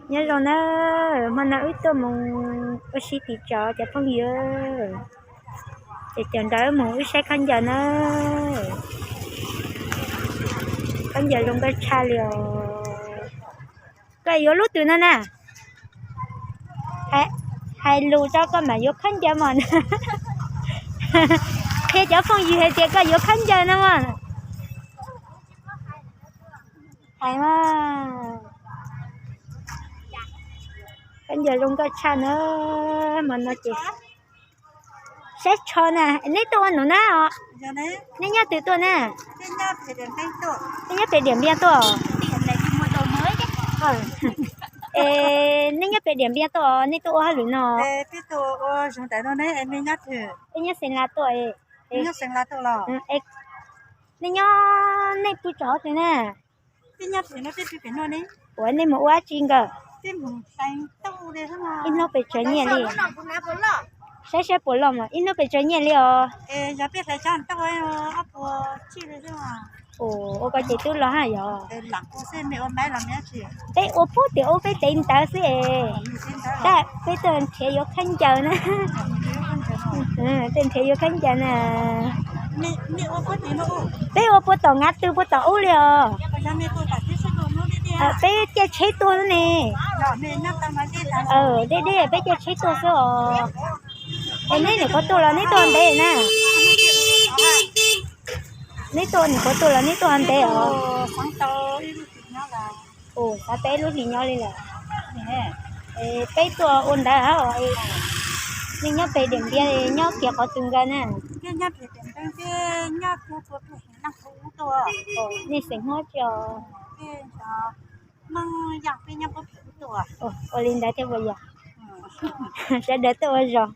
Nyob zoo na, hmo no wb tuaj mus ua si tim tsov cov phooj ywg, ces cov nrog wb mus wb saib khaub ncaws na. Khaub ncaws zoo nkauj tshaj li os. Koj yuav lub twg no na? Hais lus rau koj mam yuav khaub ncaws mas. Qhia cov phooj ywg hais tias koj yuav khaub ncaws no mas. Hais mas. Khaub ncaws zoo nkauj tshaj na, hmo no ces saib tsho na. Neb tuaj ua num na os? Neb nyob twg tuaj na? Neb nyob pem Diam Npiaj tuaj os? Es neb nyob pem Diam Npiaj tuaj os, neb tuaj ua hauj lwm no? Peb nyob Xeev Las tuaj. Neb nyob, nej pw tso twg na? Ua nej mus ua dab tsi nkawd? Ib hnub pes tsawg nyiaj li? Saib saib puas loj mas, ib hnub pes tsawg nyiaj li os? Ua ko ces twb los haj yog. Peb ua puag tim ub peb tev ntawd xwb es. Tab peb tuaj nrhiav yuav khaub ncaws na. Tuaj nrhiav yuav khaub ncaws na. Peb ua puag tom nkav twg puag tom ub li os? Peb caij tsheb tuaj xwb ne. Deb deb peb caij tsheb tuaj xwb os. Es neb nim qhuav tuaj los neb tuaj ntev na? Neb tuaj nim qhuav tuaj los neb tuaj ntev os? Xav tau ib lub hlis nyob li lawm. Peb tuaj ua ntawd os. Nej nyob pem Diam Npiaj nyob kiag qhov twg nkawd na? Nej xeem Hmoob tsi os? Ua li ntawd thiab puas yog? Sawv daws tuaj ua zog.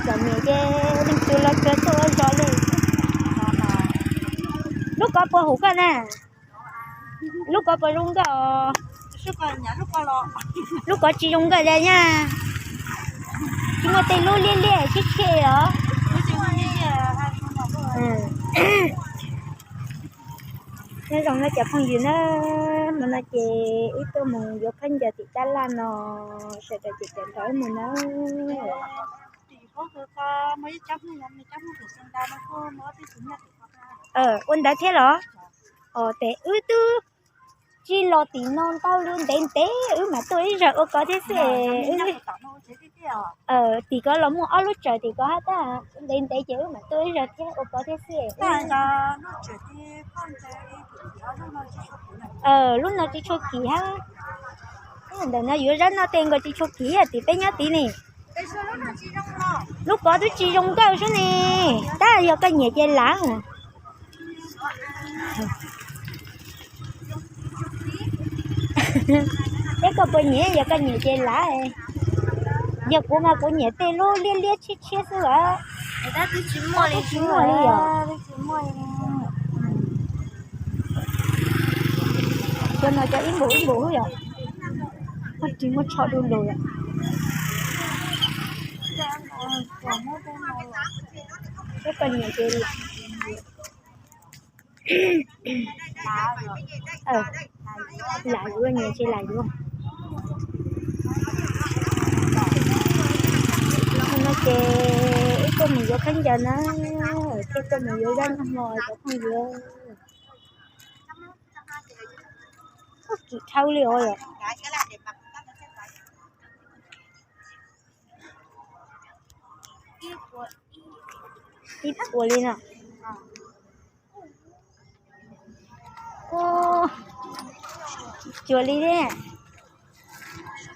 Txom nyem ces leej twg los tsuas tuaj ua zog li. Lub kov puas hum koj na? Lub kov puas zoo nkauj os? Lub kov tsis zoo nkauj li nyaj. Tsis muaj tej lub liab liab tshiab tshiab os. Nyob zoo na cov phooj ywg na, hmo no ces wb tuaj mus yuav khaub ncaws tim tab laj no, sawv daws ces caum nrog wb mus na. Ua ntawd thiab los? Os, tes wb twb tsis los tim no ntau li, ntev ntev wb mam tuaj ib zaug ua kov thiab xwb. Tim ko los muaj ob lub tsawm tim ko hab tab, ntev ntev ces wb mam tuaj ib zaug thiab ua kov thiab xwb. Lub no tsis tshua kim hab. Ntawm no yuav zab noj tej nkaus tsis tshua kim, tim peb nyob tid ne. Lub kov twb tsis zoo nkauj xwb ne. Tab yog koj nyiam ces lav. Peb koj puas nyiam, yog koj nyiam ces lav. Yog kuv mas kuv nyiam tej lub liab liab tshiab tshiab xwb as. Twb tsis muaj li os. Cov no cov ib npus ib npus xwb yom. Muaj ris muaj tsho du lug yom. Peb koj nyiam ces lam yuav, nyiam ces lam yuav. Hmo no ces wb tuaj mus yuav khaub ncaws na, thiaj tuaj mus yuav zab noj hmo cov phooj ywg. Kim dhau li os. Ib puas li no. Cuag li thiab.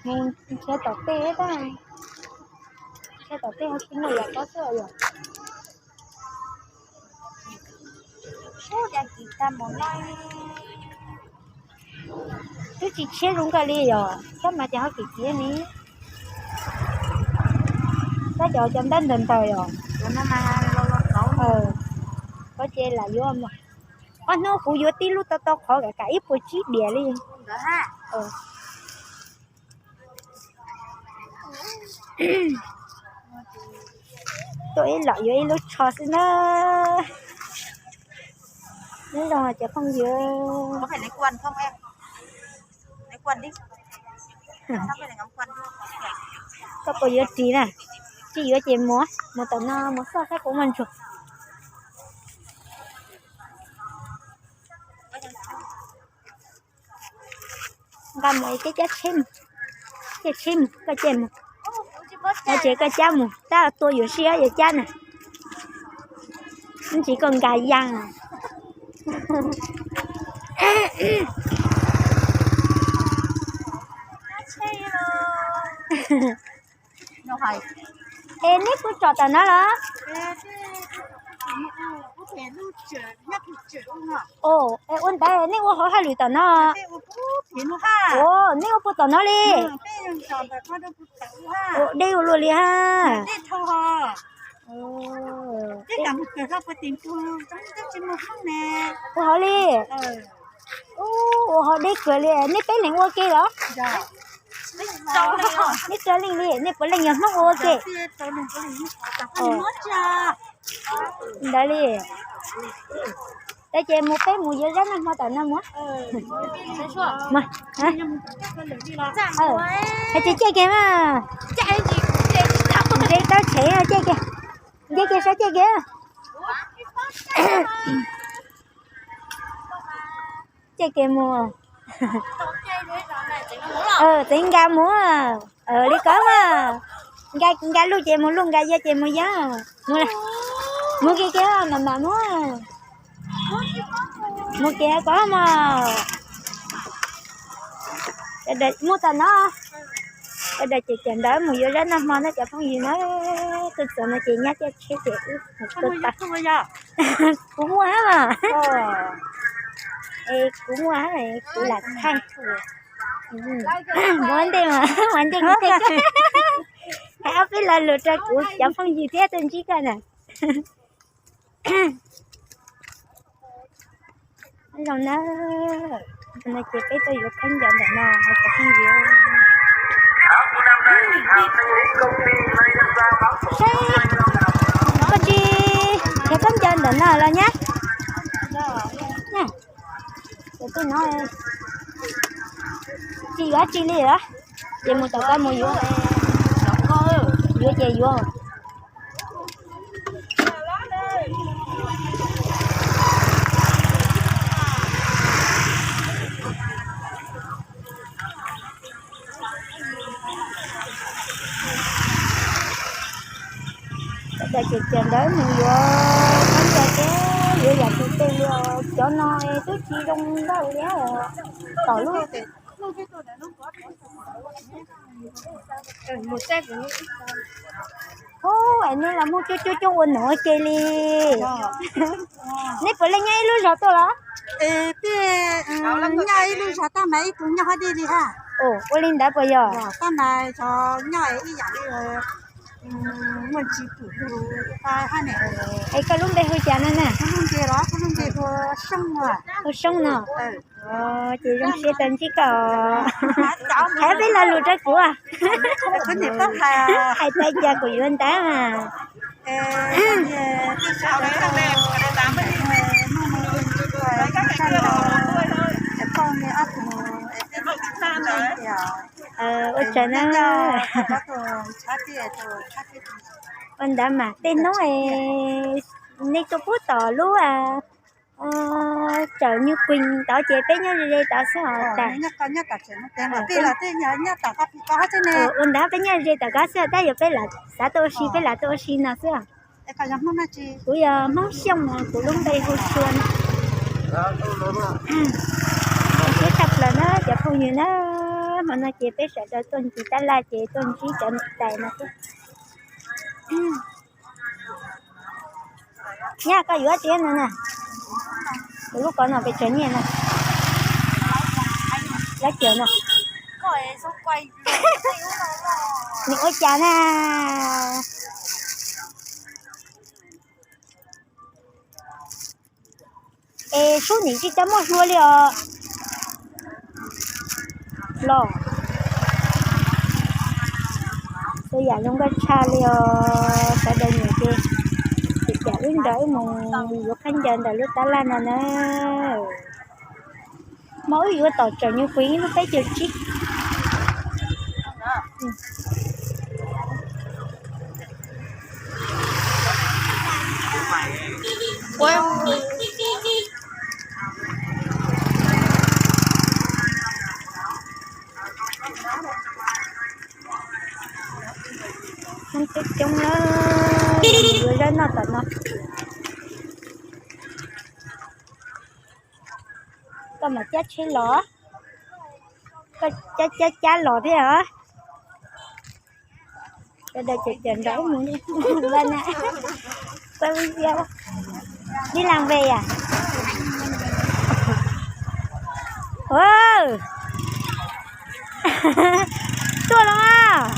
Mus nrhiav tom tej tab, nrhiav tom tej ho tsis muaj yam ko xwb yom. Twb tsis tshiab zoo nkauj li yom, tab mas ces ho kim kim ni. Tab cov cov ntab ntawd ntawd yom. Qhov ces lam yuav mas. Ob hnub kuv yuav tib lub tau tau qhov kam kam ib puas tsib diam li. Tuaj ib los yuav ib lub tsho xwb na. Nyob zoo cov phooj ywg. Koj puas yuav ris na? Tsis yuav ces mus, mus tom no mus xauj saib puas muaj ntsuag. Nqa mus cab cab tsheb mus, caij tsheb mus, koj caij mus. Ces koj cab mus, tab tua yuav siab yuav cab na. Ntsis koj nqa yaj. Es neb puas tsom tom no los? Ua ntawd neb ua hauv hauj lwm tom no? Neb ua puas tom no li? Deb ua luaj li ha. Ua hauv li. Ua hauv deb kawg li. Neb peb leeg ua ke los? Neb rau leej li, nej puav leej yog Hmoob ua ua ke? Ntawd li. Tab ces mus peb mus yuav zab nag hmo tom no mus. Hais tias caij kiag mas. Nce tau tshev caij kiag. Nce kiag saib caij kiag. Caij kiag mus. Txeev nqa mus. Li ko mas. Nqa lug ces mus lug, nqa yaj ces mus yaj. Mus kiag kiag mam mam mus. Mus kiag ko mas. Mus tom no. Sawv daws ces cov ntawd mus yuav zab nag hmo na cov phooj ywg na. Tuaj txog no ces nyab caij tsheb ces wb mus tuaj tag. Kuv muaj hab mas. Es kuv muaj hab, kuv lam thaij. Muab ntej mas, muab ntej kuv thaij. Hais ob peb lo lus rau kuv cov phooj ywg thiab tuaj ntsib koj na. Zoo na, no ces peb tuaj yuav khaub ncaws ntawm no cov phooj ywg. Saib, koj tsis nrhiav khaub ncaws ntawm no los nyab? Tsis yuav dab tsi li lawm, ces mus tom ko mus yuav. Yuav ces yuav. Sawv daws ces cov ntawd nws yuav khaub ncaws thiab yuav yam tus twg li os, cov no twb tsis zoo nkauj li os. Tom lub, ub, nej los muaj coob coob coob ua nom ua ke li. Neb puav leej nyob ib lub zos tuaj los? Nyob ib lub zos tab mas ib tug nyob hab deb li hab. Ua li ntawd puas yog? Tab mas nyob ib yam li muaj ntsis pum lug hab ne. Es koj lub npe hu cas no na? Kuv lub npe los, kuv lub npe hu Soob no. Hu Soob no. Ces zoo siab tau ntsib koj. Hais peb lo lus rau kuv. Hais tau cas kuv yuav ntawd mas. Ua tsaug na. Ua ntawd mas tej hnub es nej tuaj pub tom lub tsawm Nyuj Kuis tod ces peb nyob ze ze tod xwb os. Ua ntawd peb nyob ze ze tod ko xwb, tab yuav peb lam xav tuaj ua si, peb lam tuaj ua si no xwb. Kuv yog Hmoob Xyooj, kuv lub npe hu Sua. Zoo siab tshaj plaws na cov phooj ywg na, hmo no ces peb sawv daws tuaj ncig tab laj ces tuaj ntsib cov niam tais no thiab. Nyab, koj yuav dab tsi no na? Kuv lub ko no pes tsawg nyiaj na? Lab cawg no. Nws ua cas na? Es sub nim tsis tau muaj hlua li os. Los tus yam zoo nkauj tshaj li os, sawv daws nyiam ces tus Ces wb nrog wb mus yuav khaub ncaws ntawm lub tab laj no na. Mas wb yuav tom tseem nyuag kuv ib lub peb caug tsib. Coob coob na, yuav zaub noj tom no. Koj mam cab tsheb los, koj cab cab cab los thiab os. Sawv daws cov cov nrog wb mus li na. Đi làm về à? Tuaj los mas.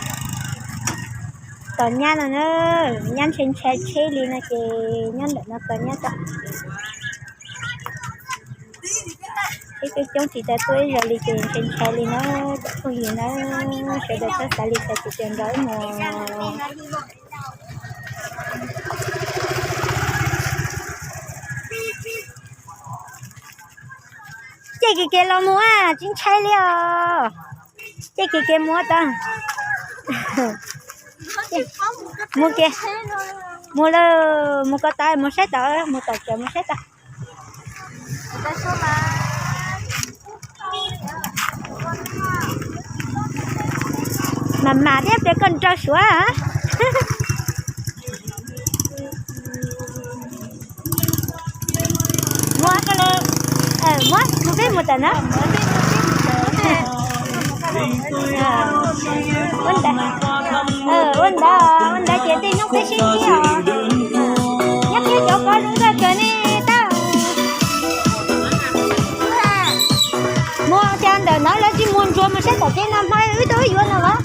Tom nyab no na, nyab ntshai ntshai tsheb li no ces nyob ntawm no tos nyab tso. Tsheb coob coob tsis tau tuaj ib zaug li ces ntshai ntshai li na, cov phooj ywg na, sawv daws txhob xav li cas ces nrog wb mus. Caij kiag kiag los mus a, tsis ntshai li os. Caij kiag kiag mus tau. Mus kiag, mus lawm, mus ko taw, mus saib tod, mus tom tsev mus saib tod. Mas mas thiab pliag koj nrau suav. Muab, muab mus peb mus tawm na. Ua ntawd, ua ntawd, ua ntawd ces tej hnub peb sib ntsib os. Nyob peb cov ko zoo nkauj kawg ne tab. Mus cas ntawm no lawv tsis mus ntsuas mus saib tom tsev no hmo wb tuaj wb yuav no los.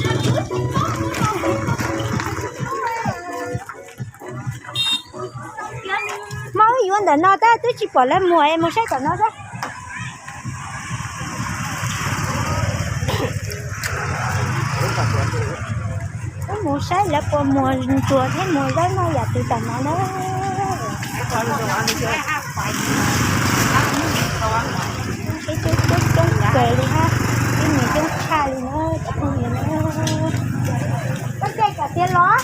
Hmo wb yuav ntawm no tab twb tsis pom lawv mus es mus saib tom no xwb. Wb mus saib lawv puas mus ntsuas thiab mus zaub noj yam twg tom no na. Coob coob coob kawg li na, ib mus coob tshaj li na cov phooj ywg na. Koj caij kom tiag los.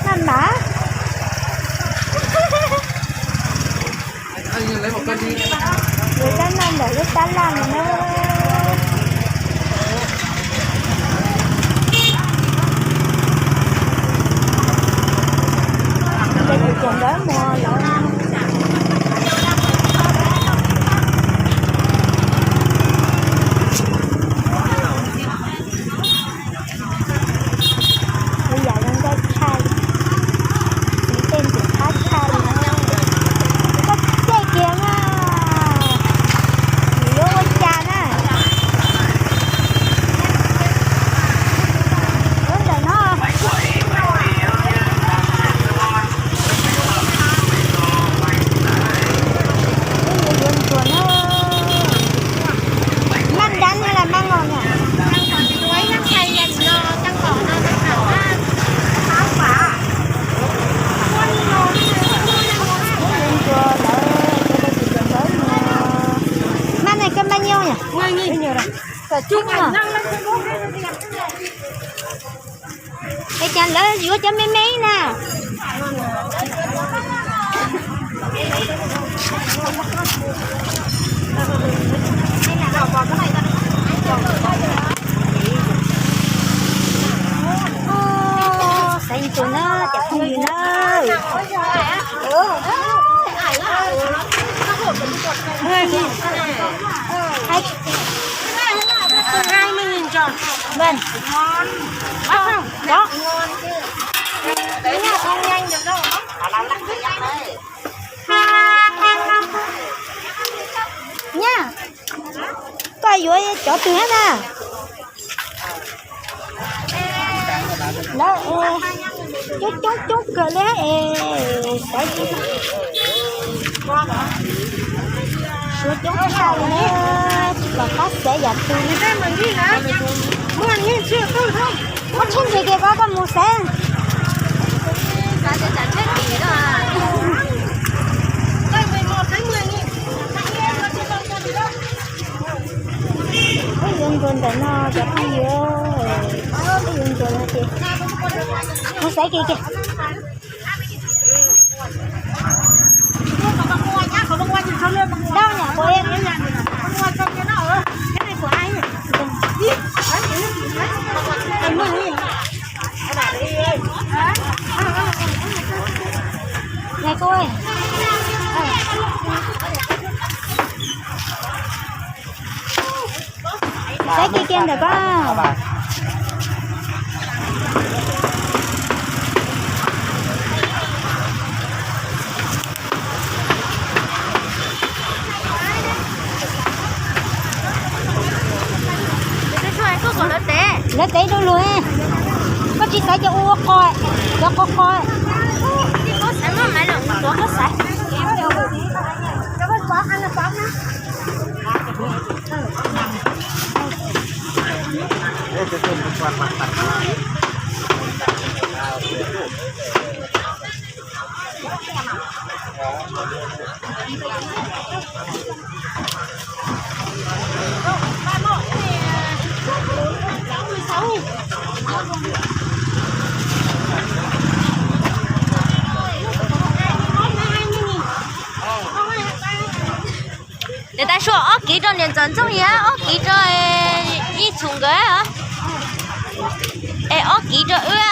Maj mam. Yuav zaub noj ntawm lub tab laj no na. Ces tus tsev ntawd mus lawm. Ua yam zoo nkauj tshaj li, tiv tej ntxim qab tshaj li na. Koj caij kiag na, yuav ua cas na. Ua ntawm no. Yuav ntsuas na. Maj dab no los maj ngos na? Maj ne koj maj nyob yom? Kom cub no. Es cas lawv yuav cov me me na? Xaiv tus na, cov phooj ywg na. Vâng. Đó. Nha. Koj yuav cov twg hab na? Lawv coob coob coob kawg li es xaiv tsis Yuav coob tshaj li na, tsis pom qab xav yam twg. Muaj tsheej ntsis kiag koj, koj mus xav. Peb yuav nkaus ntawm no cov phooj ywg, peb yuav nkaus no ces mus xav kiag kiag. Đau nhỉ cô em? Này cô ơi. Xav kiag kiag ntawm koj. Lawv tev du lug, koj tsis xaiv cov ua qos, cov qos qos. Niam tais suav ob kiv rau niam ntxawm Ntxooj Yaj, ob kiv rau Yij Txhum nkawd, es ob kiv rau wb.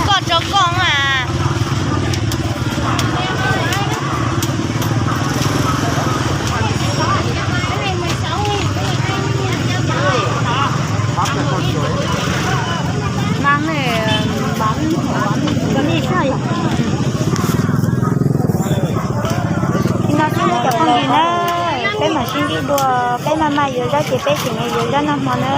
Koj rau koj mas. Mas ne, mas ne, mas ne. Li no xwb cov phooj ywg na, peb mam sib ntsib dua, peb maj maj yuav zaub ces peb tseem yuav zaub noj hmo na.